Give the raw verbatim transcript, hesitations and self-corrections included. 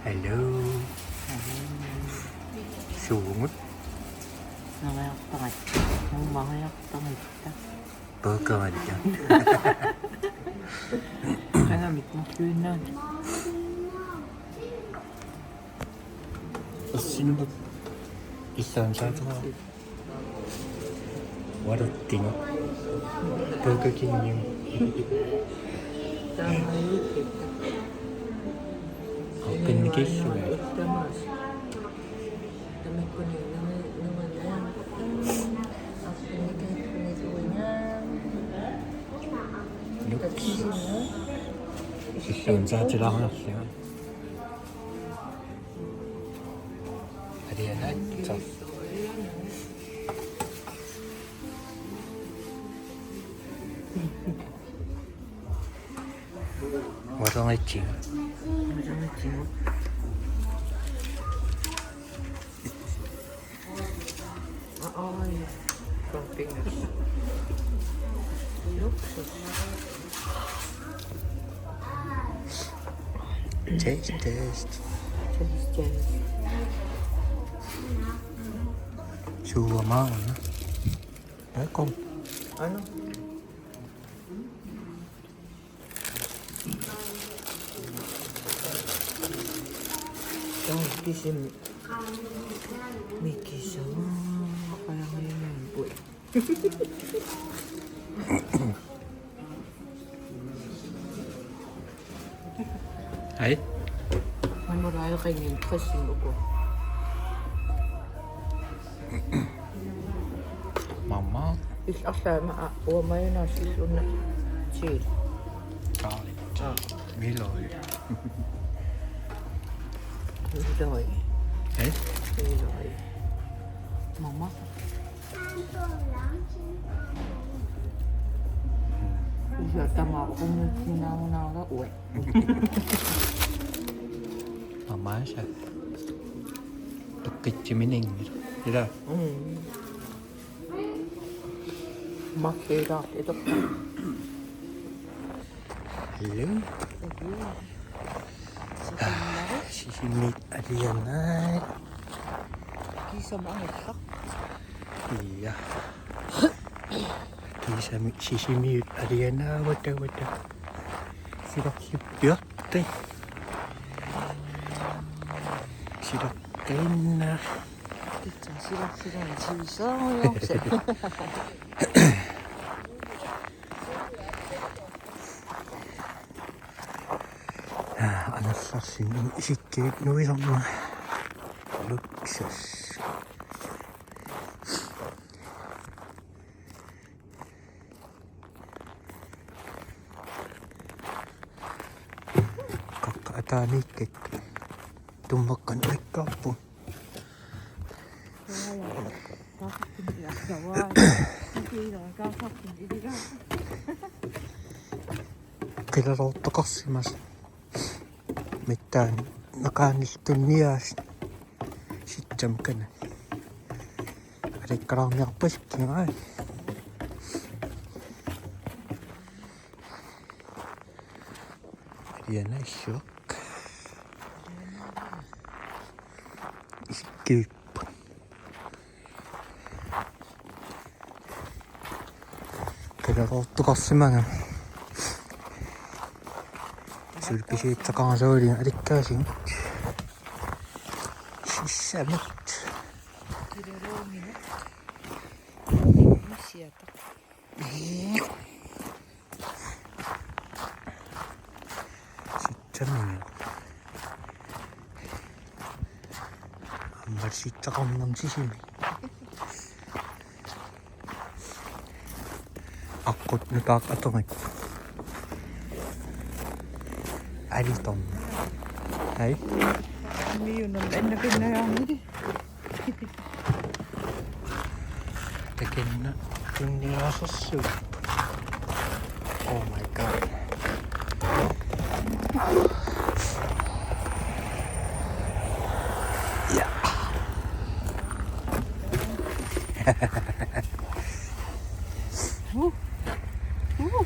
Hello. Suugut? Nariartaratta. Nariartaratta. Påkøvaliga. Qangamit marluinnaat. Assinut. Illaan saatera. Ualertigu. Burger Kingiu. Aqqinnikillugu. Luksus. Illuun saatilaarnerlunga. Alianaatsoq. Ualertigu. Ualertigu. Oj, toppingas. Luksus. Taste, taste. Taste, taste. Suugut maanna. Velkommen. Aana. Taava kisimi mikisama ajariimaanput. Hej. Marmuladeqanngimmat tressimik uku. Mama. Illit arlaat aamma uanga mayonnaise illit una chili. Garlic. Aa. Hvidløg. Hvidløg. Hej. Hvidløg. Mama. Isa tama ummut sinaunaala ue. Mamaasa. Tukkitsimininngi. Ila. Mm. Makkiilaaq itoq. Hello. Hello. Sisimiit alianaat. Kiisami angerlaq. Ja. Kiisami sisimiit alianaat vata vata. Silaqqippiorti. Silaqqinna. Kitsa silaqqinna sivisaarujoorsi. Angerlarsinni isikkiit nuisarma. Luksus. Qaqqa ataaniikkat. Tummaqqan uikkaarput. Qilaloortoqarsimasoq. Mittaani naqaanillu tunniaasut. Sittam kana. Alikkalaarniarpasikkiga. Alianaassuaq. Isikkivipput. Qilaloortoqarsimagami. Sulpisiitseqarasuuliga alikkaasigut. Sissamut. Qilaloormineq. Siata. Sitsaminga. Ammarsitsaqarnermi sisimi. Aqqut nutaaq atorikku. Alitorn. Hej. Miunam annakinnajaarnili. Takanna tunniaasersuupput. Oh my God. Ja. Uh. Uh.